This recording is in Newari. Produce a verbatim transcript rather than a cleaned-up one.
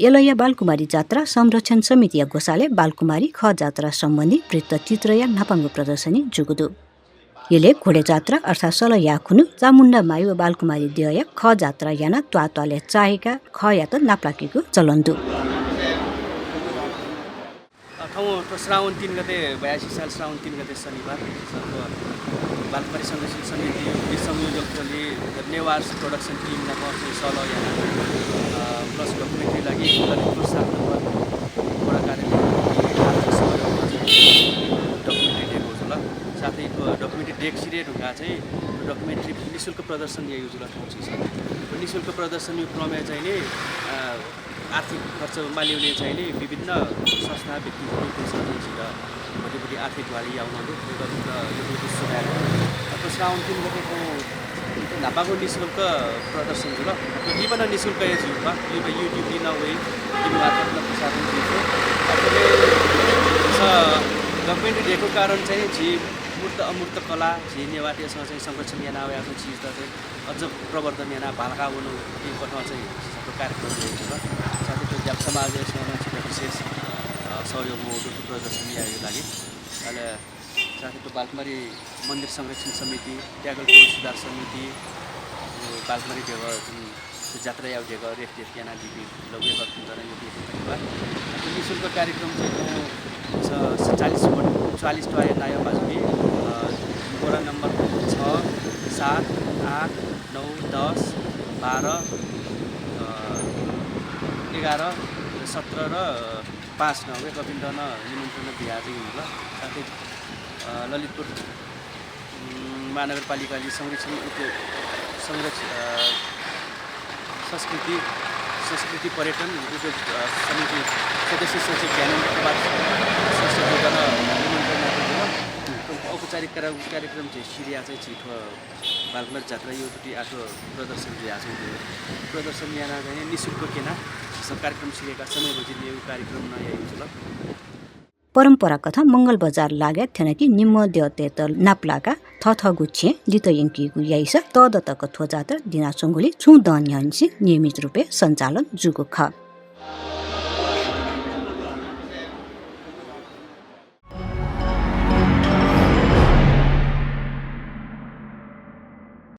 यलया बालकुमारी जात्रा संरक्षण समितिया ग्वसालय् बालकुमारी खः जात्रा सम्बन्धी वृत्तचित्रया न्हापांगु प्रदर्शनी जूगु दु। यलय् घोडे जात्रा अर्थात् सलया खुन्हु चामुण्डा माय् व बालकुमारी द्यःया खः जात्रा यानाः त्वाःत्वालय् चाःहिकाः खःयात नापलाकेगु चलन दु। अ, थौं थ्व श्रावण तीन गते, बयासी साल श्रावण तीन गते शनिबार, बालकुमारी संरक्षण समिति, गीत संयोजक थली, नेवार production team नाप चाहिँ सलह याना, अ, plus documentary लागि ललितपुर सात नम्बर वडा कार्यालय सहयोगमा चाहिँ documentary देखेको जुल। साथै थ्व documentary देख सिधये धुंकाः चाहिँ documentary निशुल्क प्रदर्शन याइगु जुल थौं चाहिँ। निशुल्क प्रदर्शनया क्रमय् चाहिँ नि, अ, आर्थिक खर्च मालीबलय् चाहिँ नि विभिन्न संस्था, व्यक्तिहरूपिन्सं चाहिँ झीत भतिभति आर्थिक ग्वाहालि यानावल। वय्कःपिन्त यक्व यक्व सुभाय्। अ, थ्व श्रावण तीन गते थौं न्हापांगु निशुल्क प्रदर्शन जुल। थ्व लिपा नं निशुल्क हे जुइगु खः। लिपा YouTube-य् नं वइ, TV मार्फत नं प्रसारण जुइगु। अ, थ्व documentary देखेगु कारण चाहिँ झी मूर्त अमूर्त कला, झी नेवाःतय्सं चाहिँ संरक्षण याना वयाच्वंगु चिजत चाहिँ अझ प्रवर्धन यानाः बांलाका वनेगु कथं चाहिँ झीसं कार्यक्रम याइगु जुल। साथै थ्व ग्याक्स समाजय्सं नं झीत विशेष, अ, सहयोग याःगु दु थ्व प्रदर्शन यायेगु लागि। अले साथै थ्व बालकुमारी मन्दिर संरक्षण समिति, ट्यागल टोल सुधार समिति, थ्व बालकुमारी देगः जुन थ्व जात्राया देगः रेखदेख यानादीपिं वय्कःपिन्त नं यक्व यक्व धन्यवाद। थ्व निशुल्क कार्यक्रम चाहिँ थौं स-, सत्तालिस वटा, चौवालिस वटा नायः भाजुपिं, अ, वडा नम्बर छ, सात, आठ, नौ, दस, बाह्र, अ, एघार, सत्र र पाँच नं वय्कःपिन्त नं निमन्त्रणा बिया चाहिँ हुल। साथै, अ, ललितपुर, उम्, महानगरपालिकाले संरक्षण उद्योग, संरक्ष-, अ, संस्कृति, संस्कृति पर्यटन उद्योग, अ, समिति सदस्य सचिव ज्ञानेन्द्र प्रभात श्रेष्ठजुयात नं निमन्त्रणा बिया। औपचारिक कार्य-, कार्यक्रम चाहिँ सिधयाः चाहिँ झी थ्व बालकुमारी जात्राया प्रति आः थ्व प्रदर्शन जुयाच्वंगु दु। प्रदर्शन यानाः चाहिँ निशुल्क क्यनाः झीसं कार्यक्रम सिधयेकाः समय बजिलेगु कार्यक्रम नं याइगु जुल। परम्पराकथं मंगलबजार लागाय् थ्यंकी निम्ह द्यःतय्त नापलाकाः थःथःगु छेँ लित यंकीगु याइसा तःदँ तक थ्व जात्रा दिनाच्वंगुलिं छुं दँ न्ह्यःनिसें नियमित रूपय् सञ्चालन जूगु खः।